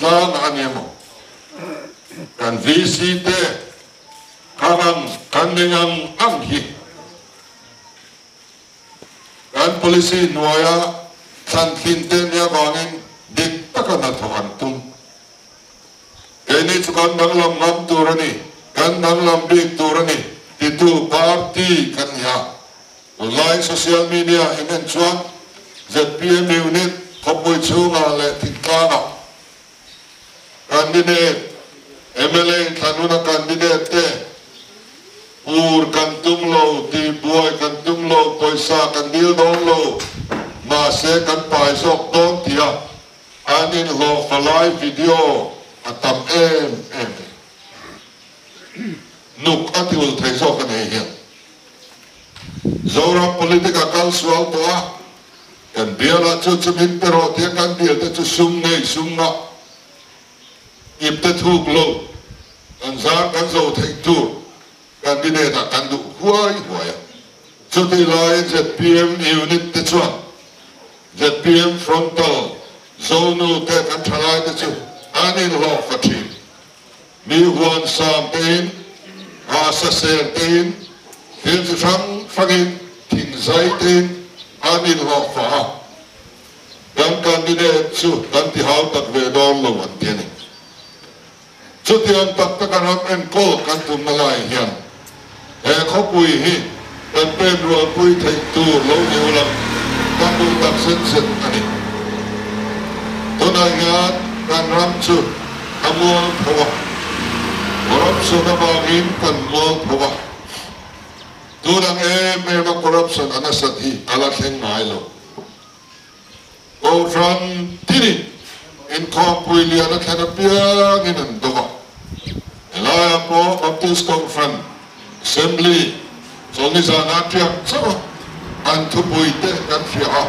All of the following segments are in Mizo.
Thingtlangah a ni emaw, kan VC te kan ang kan ning ang ang hi kan policy hnuaia thlantlin te nia vangin dik taka hnathawk an tum. Keini chu kan danglam ngam tur a ni, kan danglam bik tur a ni titu party kan ni a. Tunlai social media in en chuan zpm unit khawpui chhungah leh thingtlangah candidate, mla thlanhuna candidate te pur kan tum lo, tihbuai kan tum lo, pawisa kan dil dawn lo, mahse kan pai zawk dawn tia an inhlawhfa lai video a tam em em mai. Nuk a ti ulh thei zawk a nei hian. Zoram politic a kal sual tawh a, kan bialah chu chu min pe rawh tia kan bial te chu sum ngei sum ngah ip te thuk lo kan zar kan zo theih tur candidate ah kan duh huai huai a. Chutih laiin zpm unit te chuan zpm frontal Zonu te kan thalai te chu an inhlawh fa thin. Mi huan sam tein, ngahsa ser tein, thil chi hrang hrangin, thingzai tein an inhlawh fah a. Kan candidate chu kan ti hau tak ve dawn lo an ti a ni. Chutiang tak taka ram enkawl kan tumna lai hian he khawpui hi kan pen rualpui theih tur lo ni ula kan duh tak zet zet a ni. Tunah hian kan ram chu a mual tho a, corruption avangin kan mual tho a, tun ang em em a corruption a nasat hi a la thleng ngai lo. Kohhran tinin inkhawmpui lian a thlen apiangin an dawm a, helaiah pawh Baptist Kohhran Assembly chawlhni zanah tiak chauh a an thupui te kan hria a,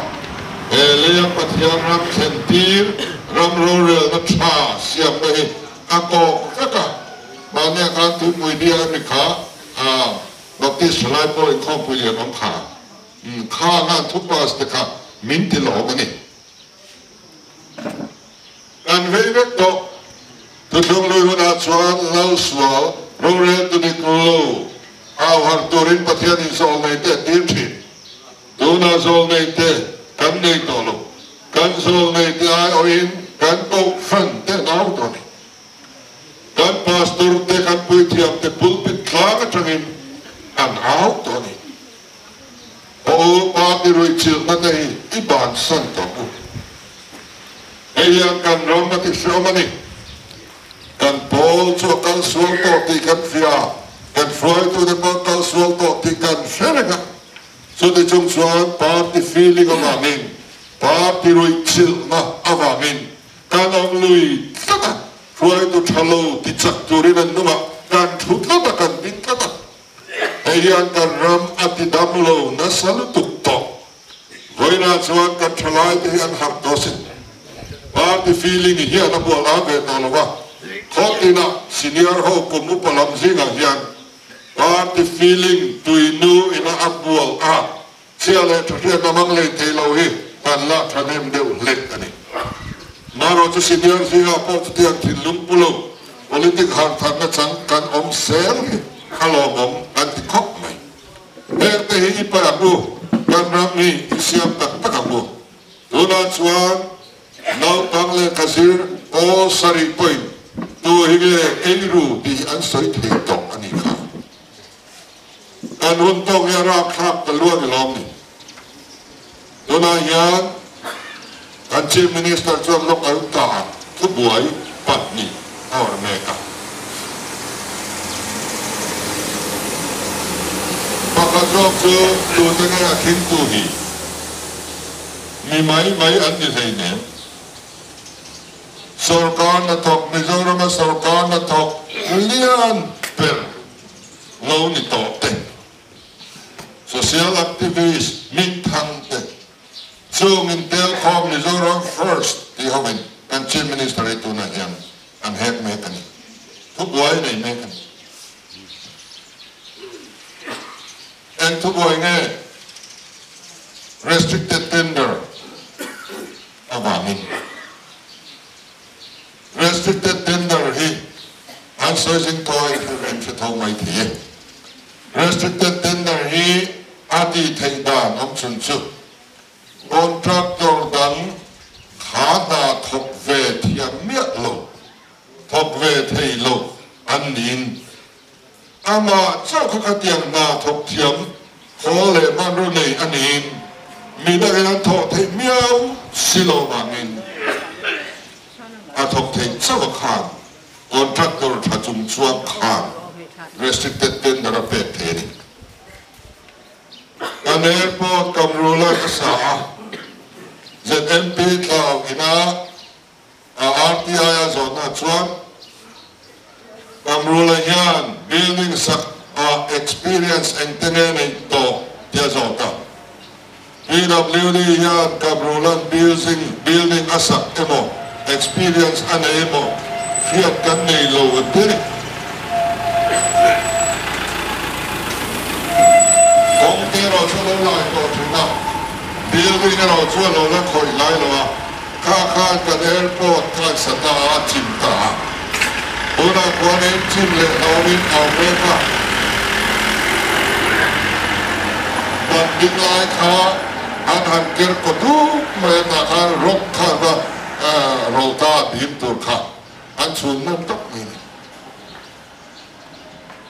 he leia Pathian ram thlen tir ram rorelna tha siamna hi a kawk vek a, mahnia khan thupui bia a mi kha Baptist thalai pawh inkhawmpui lian awm kha. Kha ngan thu pass te kha min ti lawm a ni. Kan vei vek tawh. Thuthlung lui hunah chuan lal sual rorel tu dik lo au harh turin Pathian in zawl nei te a tir thin. Tunah zawl nei te kan nei tawh lo. Kan zawl nei te aiawhin kan kohhran te an au tawh a ni. Kan pastor te kan puithiam te pulpit tlang atangin an au tawh a ni. Aw party ruihchilhna te hi i bansan tawh u. Hei hian kan ram a ti hreawm a ni. Kan pawl chu a kal sual tawh tih kan hria a, kan hruaitute pawh an kal sual tawh tih kan hre reng a. Chuti chung chuan party feeling avangin, party ruihchilhna avangin kan awm lui tlat a, hruaitu tha lo ti chak turin an nungah kan thu tlat a, kan ding tlat a. Hei hian kan ram a ti dam lo nasa lutuk tawh. Vawiinah chuan kan thalaite hi an harh tawh sin. Party feeling hian a bual a ve tawh lo va, khawtinah senior ho kum upa lam zingah hian party feeling tuinu ina a bual a chhia leh tha hriatna hmang lei thei lo hi kan la thahnem deuh hlek a ni. Marawh chu senior zingah pawh chutiang thinlung pu lo politic harhtharna chang kan awm sel hi a lawmawm kan ti khawp mai. Heng te hi i paih ang u, kan ram hi i siam tak tak ang u. Tunah chuan naupang lehkha zir pawl sarih pawhin tu hi nge eiru tih hi an sawi thei tawh a nih kha. Kan hun tawk hi a rakthlak ta luan i lawm ni. Tunah hian kan Chief Minister chuan lawk a ta a, thubuai pahnih a awrh mek a. Pakhat zawk chu tute nge a khingtu hi mi mai mai an ni hleinem. Sorkar hnathawk Mizorama sorkar hnathawk lian ber lo ni tawh te, social activist hmingthang te, chung intelkhawm Mizoram First tih hovin kan Chief Minister hi tunah hian an hek mek a ni. Thubuai nei mek a ni. Eng thubuai nge restricted tender avangin? Restricted tender hi an sawi zing tawh a, in hre tho mai thei e. Restricted tender hi a tih theih dan awm chhun chu contractor dang kha hna thawk ve thiam miah lo, thawk ve thei lo an niin amah chauh kha khatiang hna thawk thiam khawl leh hmanraw nei a niin mi dangin an thawh theih miau si lo vangin a thawk theih chauh a khan contractor tha chung chuang khan restricted tender a pek thei a ni. Kan airport Kamrula ka sa a, ZMP thlau ina A RTI a zawhna chuan Kamrula hian building sak ah experience engte nge neih tawh tih a zawt a. PWD hian Kamrula'n building building a sak emaw experience a nei emaw hriat kan nei lo an ti a ni. Kawng te erawh chu a lo lai tawh thin a, building erawh chu a lo la khawih lai lo a. Kha khan kan airport khan sa ta a chim ta a, tunah khuanin chim leh hlauhin a awm mek a. Ban ding lai kha an han ker kaw dup mai a, tah khan rock kha va ro ta a bim tur kha an chhun nawm tak mai a ni.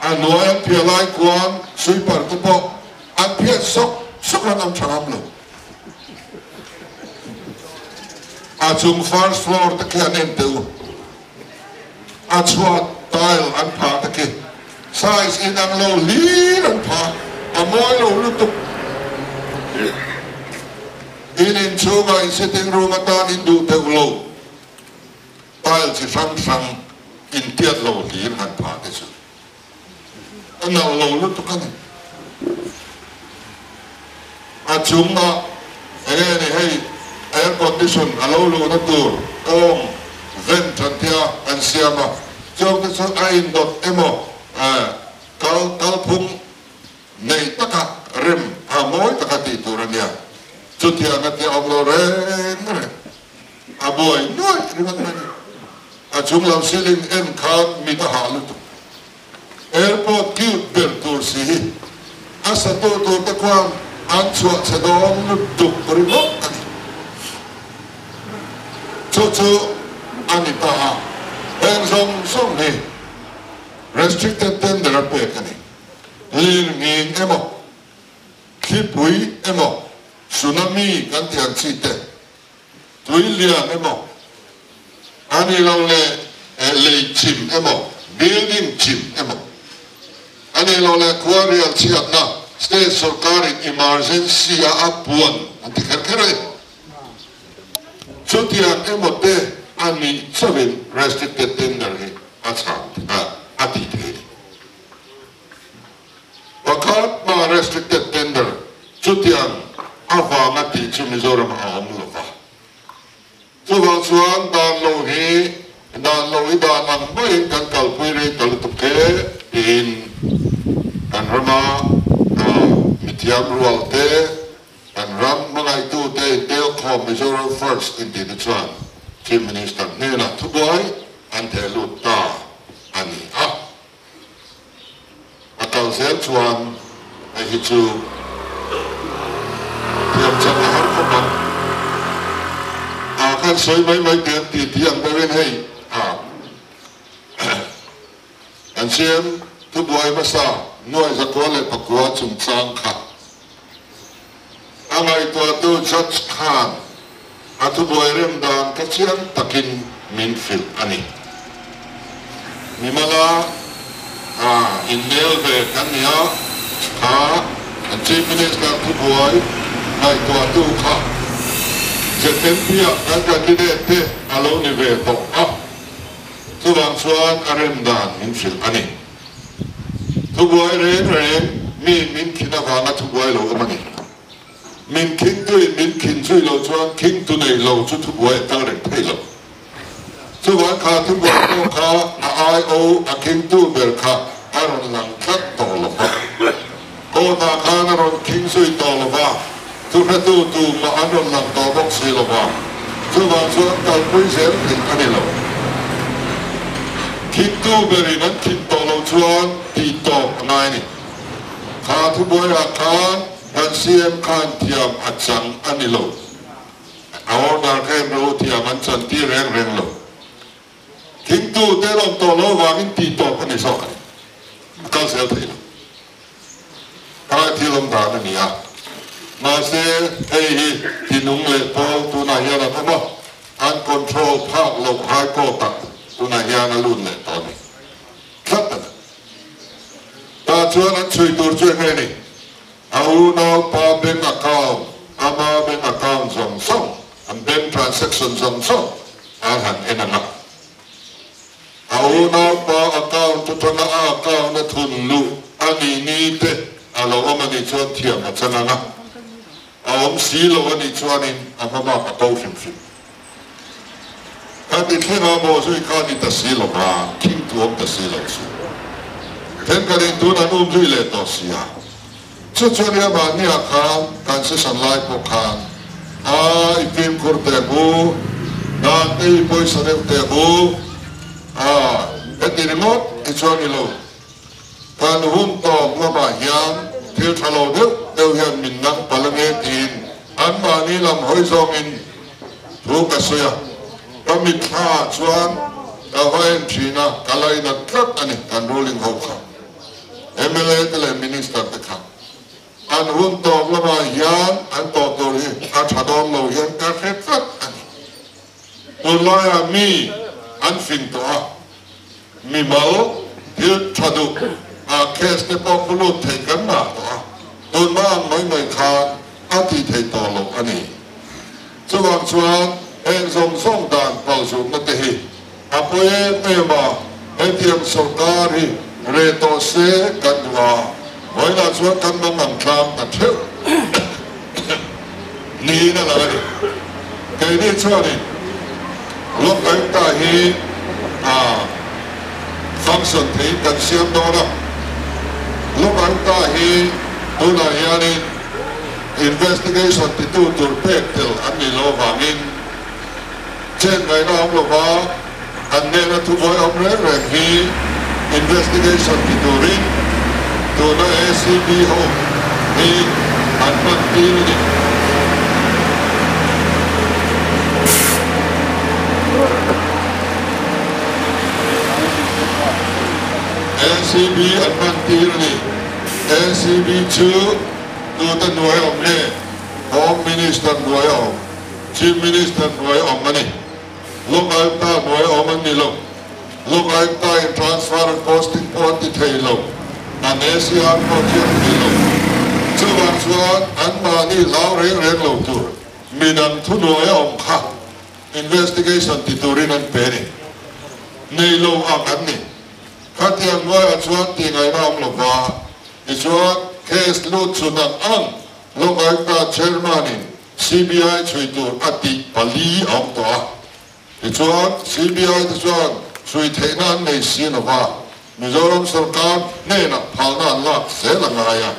A hnuai an phiah lai khuan sweeper te pawh an phiat sawk sawk an awm tha ngam lo. A chung first floor te khi an en teh u. A chhuat tile an phah te khi size inang lo hlir an phah, a mawi lo lutuk. In inchhungah in sitting room atan in duh teuh lo. Tile chi hrang hrang intiat lo hlir han phah te chu a nalh lo lutuk a ni. A chungah eng nge ni hei air condition a lo luhna tur kawng vent an tia an siam a, chuang te chu a indawt emaw kal kalphung nei taka rem a mawi taka tih tur a nia. Chutiang a tia awm lo reng reng. A buai nuaih ringawt mai ni. A chung lam ceiling en khan mit a hah lutuk. Airport cute ber tur si hi a satu tur te khuan an chhuah chhe dawn lutuk ringawt a ni. Chu chu a ni ta a, heng zawng zawng hi restricted tender a pek a ni. Lirnghing emaw, thlipui emaw, tsunami kan tih ang chi te, Tui lian emaw, a ni lo leh lei chim emaw, building chim emaw, a ni lo leh khua rial chhiatna state sorkarin emergency a a puan an ti kher kher a ni. Chutiang emaw te a nih chauhin restricted tender hi a chhan a tih thei a ni. Pakhat hma restricted tender chutiang avanga tih chu Mizoram a awm lo va. Chuvang chuan dan lo hi dan lo hi dan ang maiin kan kalpui rei ta lutuk e tiin kan rama mithiam rual te, kan ram hmangaihtute intelkhawm Mizoram First intihna chuan Chief Minister hnenah thubuai an theh lut ta a ni a. A kal zel chuan hei hi chu thiam chak a har khawp ang. A khan sawi mai mai teh an ti tih ang deuhin hei a kan siam thubuai hmasa nuai zakua leh pakua chungchang kha a ngaihtuahtu judge khan A thubuai rem dan ka chiang takin min hrilh a ni. Mimala a inhmel ve kan ni a, kha kan Chief Minister thubuai ngaihtuahtu kha ZMP ah kan candidate te a lo ni ve tawh a, chuvang chuan a rem dan min hrilh a ni. Thubuai reng reng mi min khin avanga thubuai lo awm a ni. Min khingtuin min khin zui loh chuan khingtu nei lo chu thubuai a kal reng thei lo. Chuvang kha thubuai pawh kha a IO a khingtu ber kha a rawn lang tlat tawh lo va. Court-ah khan a rawn khing zui tawh lo va, thuhretu tumah an rawn lang tawh bawk si lo va. Chuvang chuan kalpui zel theih a ni lo. Khingtu berin an khin tawh loh chuan tih tawp a ngai a ni. Kha thubuaiah khan kan CM khan thiam a chang a ni lo. A order kha en rawh u, thiam an chan tir reng reng lo. Khingtu te an awm tawh loh avangin tih tawp a ni zawk a ni. A kal zel thei lo. Kha thil awm dan a ni a. Mahse, hei hi tinung leh pawl tunah hian an awm a, an control phak loh High Court-ah tunah hian a lut leh tawh a ni. Tlat a ni. Tah chuan an chhui tur chu eng nge ni? A unaupa bank account, ama bank account zawng zawng, an bank transaction zawng zawng an han en ang a. A unaupa account atanga a account a thun luh a nih ni te a lo awm a nih chuan thiam a chan ang a, a awm si lo a nih chuanin a hma bak a ko hrim hrim. Ka ti thleng a maw zui kha ni ta si lo va, thing tu awm ta si lo chu. Thenkhatin tun an um zui leh tawh si a. Chu chuan i amahniah khan kan session lai pawh khan a i fimkhur teh ang u, dan te i pawisa deuh teh ang u, a heti ringawt hi chuan i lo kan hun tawp lamah hian thil tha lo deuh deuh hian min nang palh ange tiin anmahni lam hawi zawngin thu ka sawi a, ka mitthla ah chuan ka va en thin a, ka lainat tlat a ni kan ruling ho kha. Mla te leh Minister te kha an hun tawp lamah hian an tawh tur hi a tha dawn lo hian ka hre tlat a ni. Tunlaiah mi an fing tawh a, mimal thil tha duh ah case te pawh khu lut thei kan ngah tawh a, tunhma ang mai mai khan a tih theih tawh loh a ni. Chuvang chuan heng zawng zawng dan palzutna te hi A pawi em em a, hetiang sawrkar hi reh tawh se kan duh a, vawiinah chuan kan mang ang tlang ta theuh niin a lang a ni. Keini chuanin Lok Ayukta hi a function theiin kan siam dawn a, Lok Ayukta hi tunah hianin investigation titu tur pek tel an nih loh avangin, Chen ngaihna awm lova an hnena thubuai awm reng reng hi investigation ti turin tuna ACB ho hi an hman tir a ni. ACB an hman tir a ni. ACB chu tute hnuai awm nge? Home Minister hnuai awm. Chief Minister hnuai awm a ni. Lok Ayukta hnuai awm an ni lo. Lok Ayukta in transfer and posting pawh an ti thei lo. An ACR pawh thiam thei lo. Chuvang chuan anmahni hlau reng reng lo tur midang thuhnuai a awm kha investigation ti turin an pe a ni. Nei lo ang an ni. Khatiang hnuaiah chuan tih ngaihna awm lo va. Tichuan case lut chhun ang ang Lok Ayukta Chairman in CBI chhui tur a tih pali a awm tawh a, tichuan CBI te chuan chhui theihna an nei si lo va, Mizoram sawrkar hnenah phalna an lak zel a ngai a,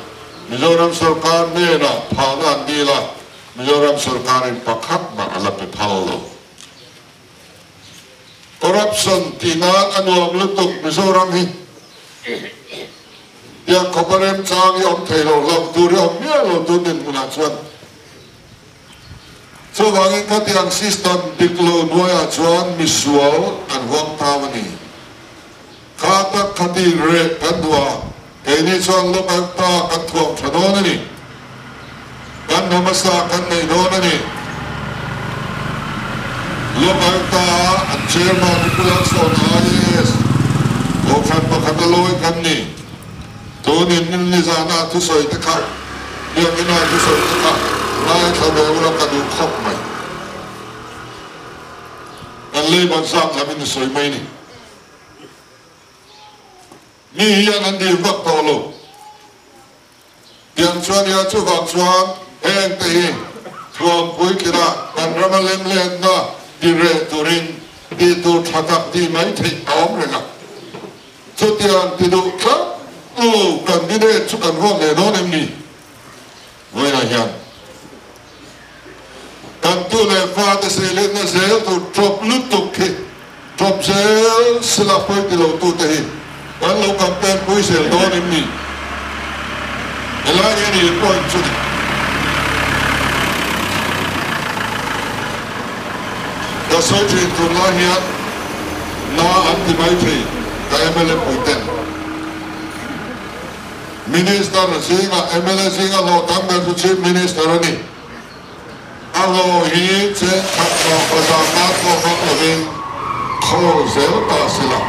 Mizoram sawrkar hnenah phalna an dil a, Mizoram sawrkarin pakhat mah a la pe phal lo. Corruption tih nan a nuam lutuk Mizoram hi. Tiang khawp a remchang hi awm thei lo, hlauh tur hi awm miah lo tun dinhmunah chuan. Chuvangin khatiang system dik lo hnuaiah chuan misual an huang tau a ni. Kha tak khati reh kan duh a, keini chuan local ta kan thuam tha dawn a ni. Kan hmasa kan nei dawn a ni. Local ta an chairman hi Pu Lalsawna IAS, Kohhran pakhat a lawi kan ni. Tunin nizana thusawi te kha, biakina thusawi te kha ngaithla ve ula ka duh khawp mai. Kan leiban zat lam in i sawi mai ni. Mi hian an dil vak tawh lo. Tiang chuan ia chuvang chuan heng te hi thuam puitlina kan rama lemlenna ti reh turin tih tur tha tak tih mai theih a awm reng a. Chutiang ti duh tlat u candidate chu kan ruat leh dawn em ni? Vawiinah hian kan tu leh fate seilenna zel tur ṭawp lutuk hi. Drop zel sela pawi ti lo tute hi kan lo campaign pui zel dawn em ni? Helai hi a ni point chu ni. Ka sawi thin tunlai hian na an ti mai thei ka mla puiten. Minister zinga mla zinga hlawh tam ber chu Chief Minister a ni. A hlawh hi cheng khat mah bazar nan pawh hmang lovin khawl zel ta se la,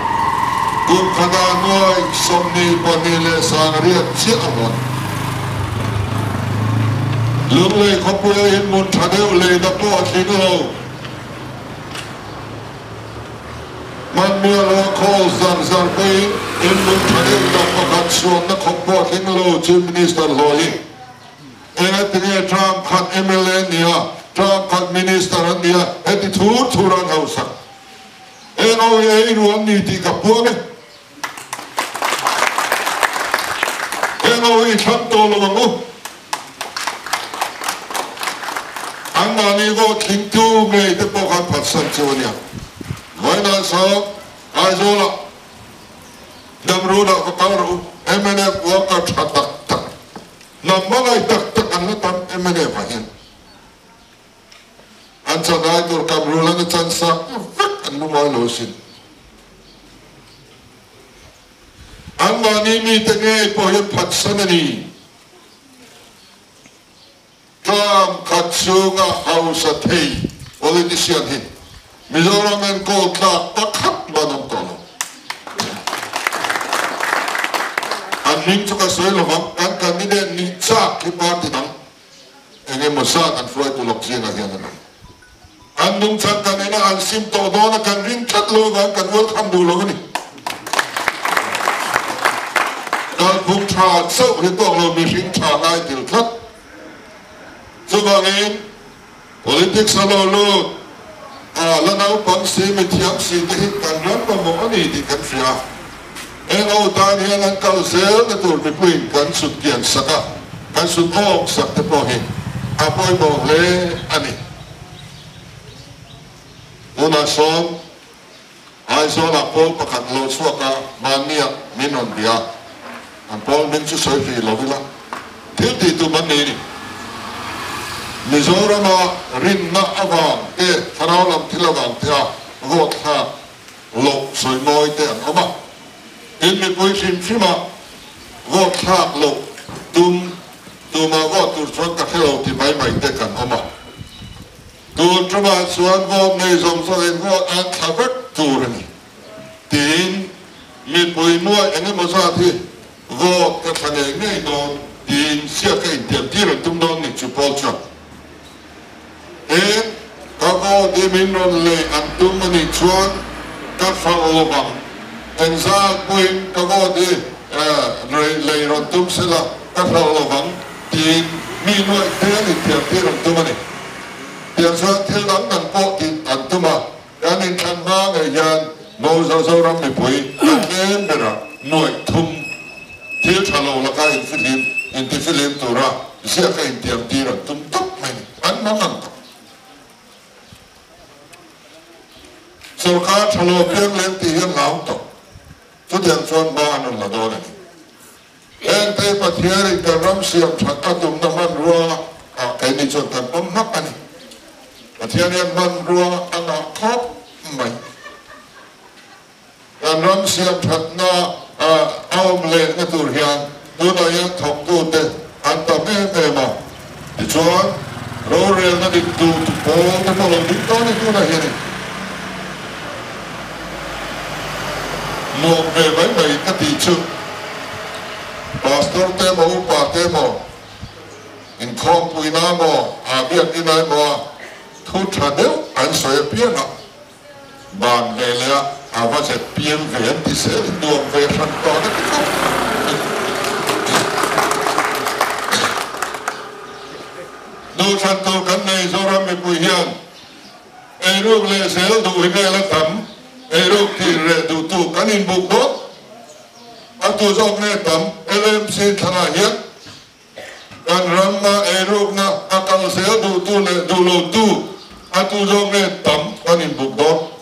kum khatah nuai 22,000 chiah a hawn. Lunglei khawpuia inhmun tha deuh leina pawh a tling lo. Hmanmia lua khawl zar zar pawhin inhmun tha deuh tak pakhat suanna khawp pawh a tling lo, Chief Minister hlawh hi. Engatinge term khat mla nia, term khat minister an nia, heti thur thur an hausak. Eng ho hi ei ru an ni tih ka puang e. Eng ho hi thlang tawh lo ang u. Anmahni vote tlingtu ngei te pawh khan phatsan chu a nia. Vawiinah sawn Aizawlah Damrunah va kal rawh u, mnf worker tha tak tak. Hnam hmangaih tak tak an la tam mnf ah hian an chan ai tur kam rul an a chan sak vek an lungawi lo asin. Anmahni mite ngei pawh hian phatsan a ni. Term khat chhunga hausa thei politician hi Mizoram enkawl tlak pakhat man awm tawh lo. An hming chu ka sawi lovang, kan candidate nih chak hi party dang eng emaw zat an hruaitu lawk zingah hian an awm. An nungchang kan ena an sim tawh dawn a, kan ring tlat lo avang kan welcome duh lo a ni. Kalphung tha chauh hi tawk lo mihring tha ngai til tlat. Chuvangin politics a lo lut a, la naupang si mithiam si te hi kan ram mamawh a ni tih kan hria. Heng ho tan hian an kal zel na tur mipuiin kan sut kian sak a, kan sut awk sak te pawh hi a pawimawh hle a ni. Tunah sawn Aizawlah pawl pakhat lo chhuak a, mahniah min rawn bia a, an pawl hming chu sawi hrih lo ila, thil tih tum an nei ni. Mizorama rinna avang te, thlarau lam thil avang te a vote thlak loh sawi mawi te an awm a, tin mipui hrim hrima vote thlak loh tum tuma vote tur chuan ka hre lo ti mai mai te kan awm a. Tun ṭumah chuan vote nei zawng zawngin vote an thla vek tur a ni tiin mipui nuai eng emaw zat hi vote ka thla ngei ngei dawn tiin ziak a intiam tir an tum dawn ni chu Paul chuan Eng ka vote hi min rawn lei an tum a nih chuan ka hralh lo vang, engzat pawhin ka vote hi lei rawn tum sela ka hralh lo vang tiin mi nuaih te an intiam tir an tum a ni. Tiang chuan thil dang dang pawh tih an tum a, kan inthlan hma ngei hian Mozo Zoram mipui a tlem berah nuaih thum thil tha lo laka infihlim intifihlim tura ziaka intiam tir an tum tawp mai ni, an mang ang tawp. Sorkar tha lo piang lem tih hi an hlau tawp, chutiang chuan hma an rawn la dawn a ni. Hengte Pathianin kan ram siam that a tumna hmanrua ah keini chuan kan pawm hmak a ni. Pathian hian hmanrua a ngah khawp mai. Kan ram siam thatna a awm lehna tur hian tunah hian thawktute an tam em em a. Tichuan, rorelna dik duh tu pawl te pawh lo ding ta ni tunah hianin nuam ve mai mai ka tih chu Pastor te emaw upa te emaw inkhawmpuina emaw aa biakina emaw a thu tha deuh an sawi apiang a Ban ve leh a, a va zpm ve an ti zel in nuam ve hran tawh na ti khawp. Duhthlan tur kan nei Zoram mipui hian eiruk leh zel duh hi vel a tam, eiruk tih reh duhtu kan inbuk bawk. A tu zawk nge tam LMC thlanah hian Kan ramna eirukna a kal zel duhtu leh duhlotu a tu zawk nge tam kan inbuk dawn.